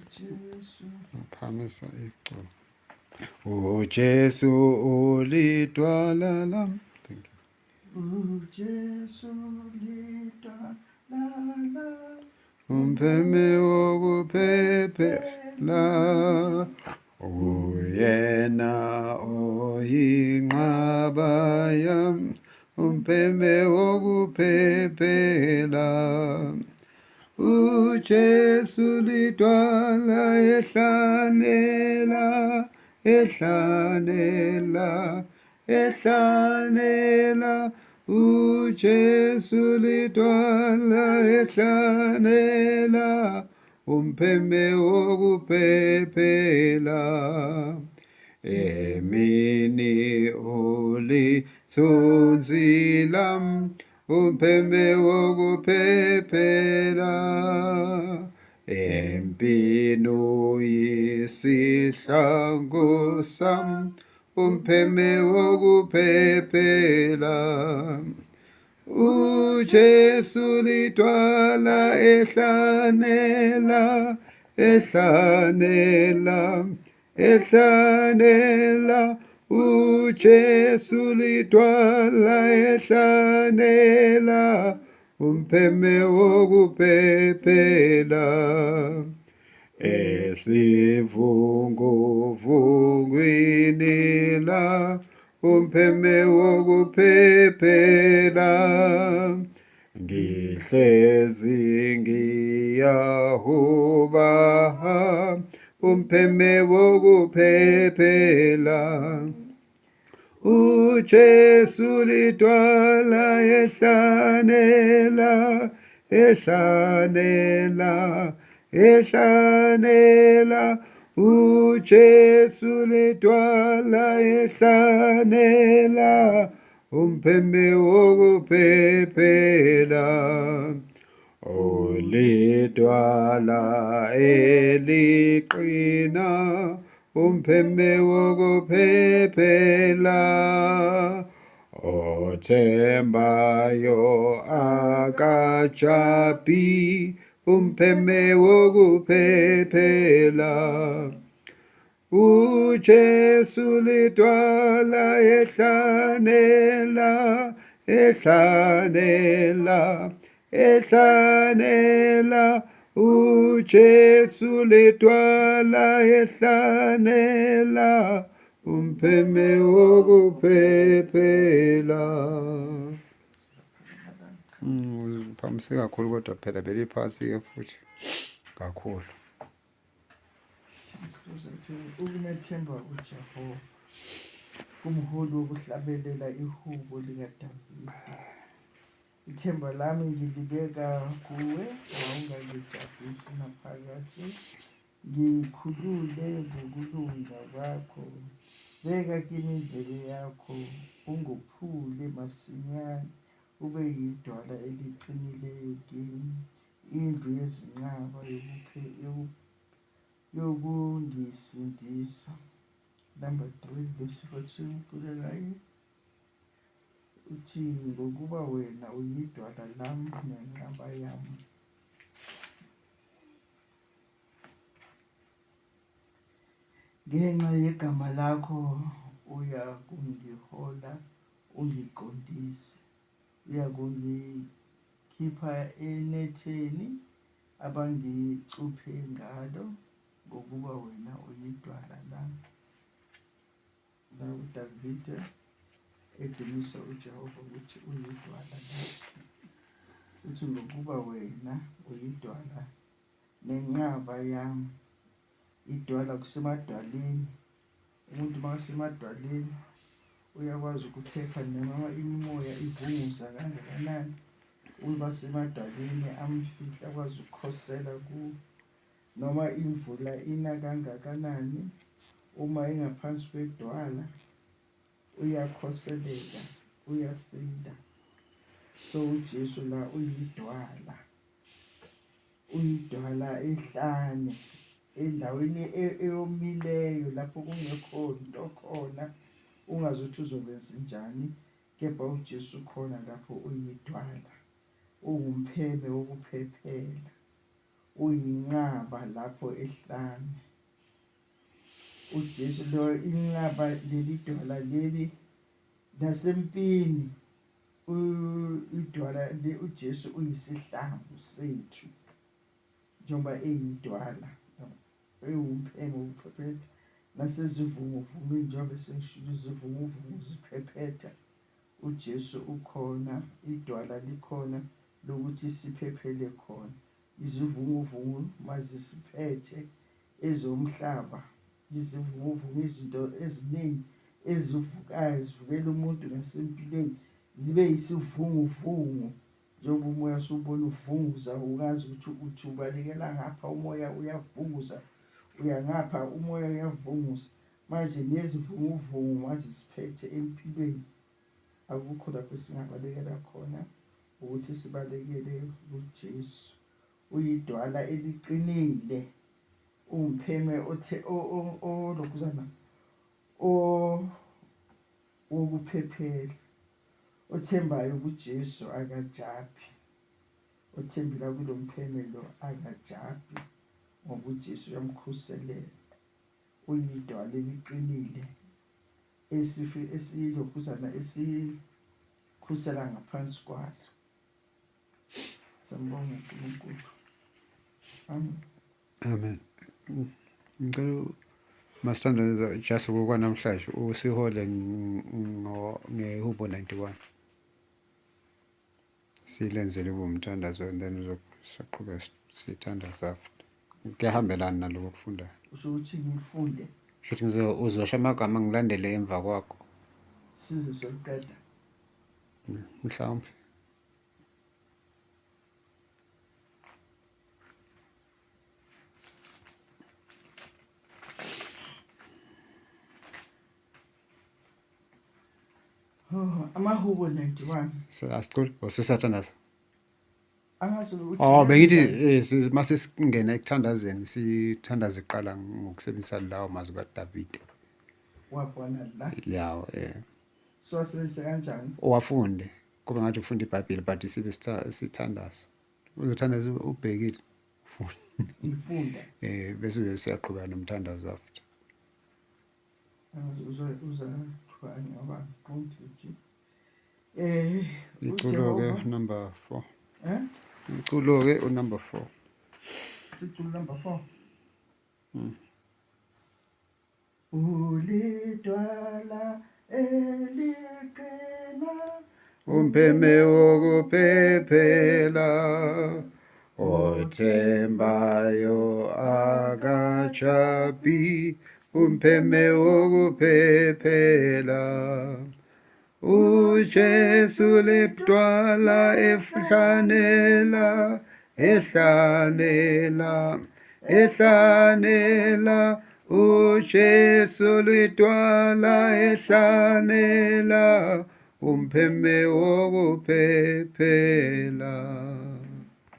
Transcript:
Jesu. Phamisa iculo. UJesu ulidwala lam. Thank you. UJesu lidwala lam. Umpheme wokuphephela uyena oyinqaba yam, umpheme wokuphephela. UJesu lidwala ehlanela, ehlanela, ehlanela. UJesu lidwala ehlanela, umpheme wokuphephela. Emini ulithunzi lam, umpheme wokuphephela. Empini uyisihlangu sam, umpheme wokuphephela. UJesu lidwala ehlanela, ehlanela, ehlanela. UJesu lidwala ehlanela, umpheme wokuphephela. Esivunguvungwini la, umpheme wokuphephela. Ngihlezi ngiyahuba, umpheme wokuphephela. UJesu lidwala ehlanela, ehlanela, ehlanela. UJesu lidwala ehlanela, umpheme wokuphephela. Ulidwala eliqina, umpheme wokuphephela. Othembayo akajabi, umpheme wokuphephela. UJesu lidwala ehlanela, ehlanela, ehlanela. UJesu lidwala ehlanela, umpheme wokuphephela. Uphamise kakhulu kodwa phela beliphansi-ke futhi kakhulu. Ukumethemba uJehova kumholi wokuhlabelela ihubo likaDavide. Ithemba lami ngilibeka kuwe, wawungangijabhisi naphakathi. Ngikhulule ngokulunga kwakho, beka kimi indlebe yakho, ungophule masinyane, ube yidwala eliqinileyo kimi. Indlu yezinqaba yokungisindisa. Number 3 verse 14 ukhulekayo uthi ngokuba wena uyidwala lami nenqaba yami. Ngenxa yegama lakho uyakungihola ungiqondise. Uyakungikhipha enetheni abangicuphe ngalo, ngokuba wena uyidwala lami. La uDavide edumisa uJehova ukuthi uyidwala lakhe. Uthi ngokuba wena uyidwala nenqaba yami. Idwala kusemadwaleni. Umuntu makasemadwaleni uyakwazi ukuphepha noma imimoya ivunguza kangakanani, uba semadwaleni amfihle akwazi ukukhosela kuwo. Noma imvula ina kangakanani, uma engaphansi kwedwala uyakhoseleka, uyasinda. So uJesu la uyidwala. Uyidwala ehlane, endaweni e, eyomileyo lapho kungekho nto khona, ungazi ukuthi uzokwenzenjani, kepha uJesu khona lapho uyidwala, uwumpheme wokuphephela. Uyinqaba lapho ehlane. UJesu lo inqaba, leli dwala leli nasempini, idwala le, uJesu uyisihlangu sethu njengoba eyidwala, ewumpheme wokuphephetha nasezivunguvungwini, njengoba sengishilo izivunguvungu ziphephetha, uJesu ukhona, idwala likhona lokuthi siphephele khona. Izivunguvungu mazisiphethe ezomhlaba, izivunguvungu, izinto eziningi ezivukayo zivukela umuntu nasempilweni, zibe yisivunguvungu. Njengoba umoya usubona uvunguza, ungazi ukuthi uthi ubalekela ngapha, umoya uyavunguza, uya ngapha, umoya uyavunguza. Manje nezivunguvungu mazisiphethe empilweni, akukho lapho esingabalekela khona, ukuthi sibalekele kuJesu. Uyidwala eliqinile, uwumpheme othe olokhuzana wokuphephela. Othembayo kuJesu akajabhi, othembela kulo mpheme lo akajabhi, ngoba uJesu uyamkhuselela. Uyidwala eliqinile esilokhuzana esikhusela ngaphansi kwalo. Siyambonga uNkulunkulu. Amen. Amen. Ngicela masithandaze just kwanamhlanje usihole ngehubo 91. Silenzele ube umthandazo and then uzoqhubeka sithandaze after. Kuyahambelana naloko okufundayo. Usho ukuthi ngifunde. Shuthi ngizo uzosho amagama ngilandele emva kwakho. Size sokuqeda. Mhlawumbe. Oh, amahubo 91. Asiculi osisathandaza. Angazi ukuthi. Oh, bengithi mase singena ekuthandazeni sithandaze kuqala ngokusebenzisa lawo mazwi kaDavide. Wabona la. Yawo eh. Siwasebenzise kanjani? Uwafunde. Kube ngathi ufunda iBhayibheli but sibe sithandaza. Uzothandaza ubhekile. Ufunda. Ngifunda. Eh, bese siyaqhubeka nomthandazo after. Uza ngoba ngiqonda ukuthi Iculo ke number 4. Eh? Iculo ke u number 4. Iculo number 4. Ulidwala eliqina, umpheme wokuphephela, othembayo akajabi, umpheme wokuphephela. UJesu lidwala ehlanela, ehlanela, ehlanela, uJesu lidwala ehlanela, umpheme wokuphephela.